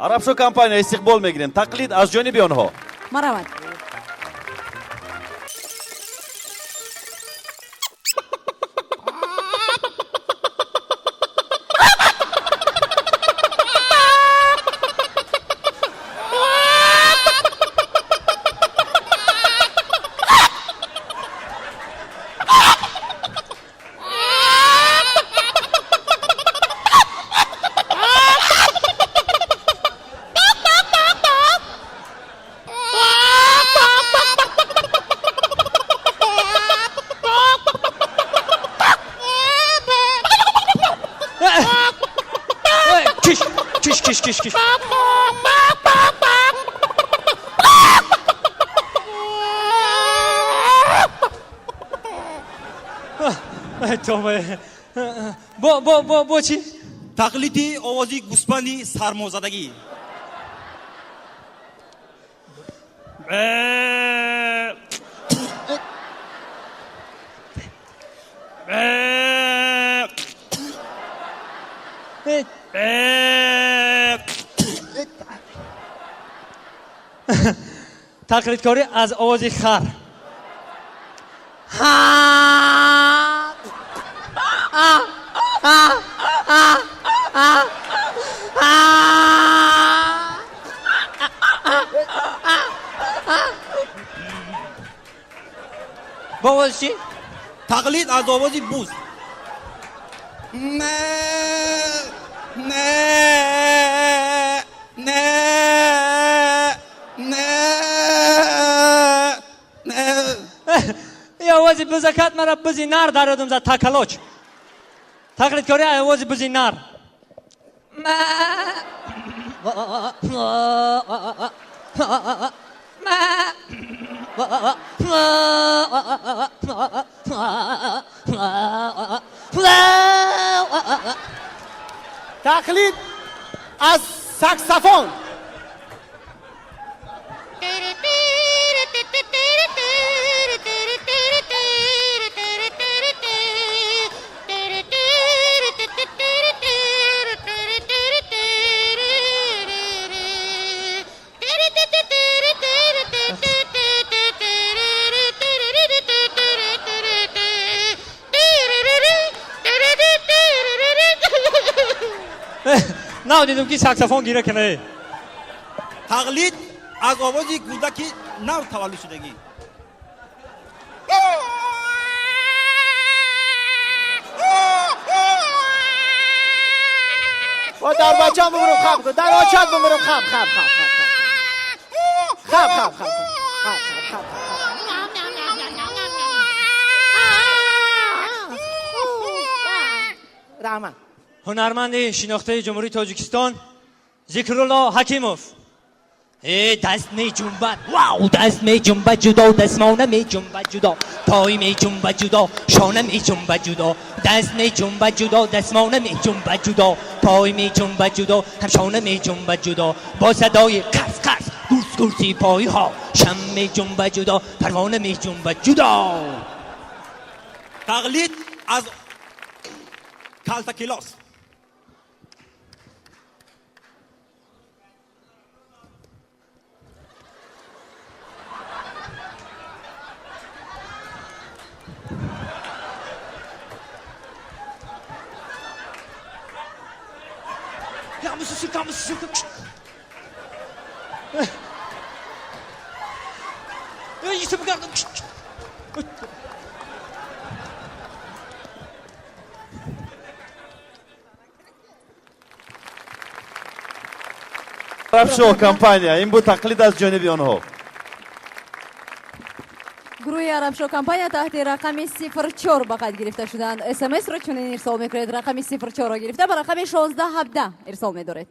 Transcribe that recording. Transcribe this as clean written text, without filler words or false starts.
Арабшо компания истиқбол мегирем. Тақлид аз ҷониби онҳо. Марҳамат. Киш, киш, киш, киш, киш. Тоба. Бо, бо, бо, бо чӣ? Тақлиди овози гӯспанди сармозадагӣ. Тақлидкорӣ аз овози хар. Бо овози чӣ? Тақлид аз овози буз. Не, не, не, не, не. И овози бузакат мара бузи нар дар ёдам зад, такалоч. Тақлидкорӣ аз овози бузи нар. Тақлид аз саксофон. Нав дидум, ки саксофон гира кана. Тақлид аз овози кӯдаки нав таваллуд шудагӣ. Бо дар бачам бимирам, хаб кун, дар очат бимирам, хаб, хаб, хаб, хаб, хаб, хаб, хаб, хаб, хаб, хаб. Раҳмат. Ҳунарманди шинохтаи Ҷумҳурии Тоҷикистон Зикрулло Ҳакимов. Э, даст меҷунбад, вау, даст меҷунбад ҷудо, дастмона меҷунбад ҷудо, пой меҷунбад ҷудо, шона меҷунбад ҷудо, даст меҷунбад ҷудо, дастмона меҷунбад ҷудо, пой меҷунбад ҷудо, ҳам шона меҷунбад ҷудо, бо садои қарс қарс гурс гурси пойҳо шам меҷунбад ҷудо, парвона меҷунбад ҷудо. Тақлид аз калтакилос. Арабшо компания, ин буд тақлид аз ҷониби онҳо. Гурӯҳи Арабшо компания таҳти рақами 04 ба қайд гирифта шуданд. СМС-ро чунин ирсол мекунед: рақами 04-ро гирифта, ба рақами 1617 ирсол медоред.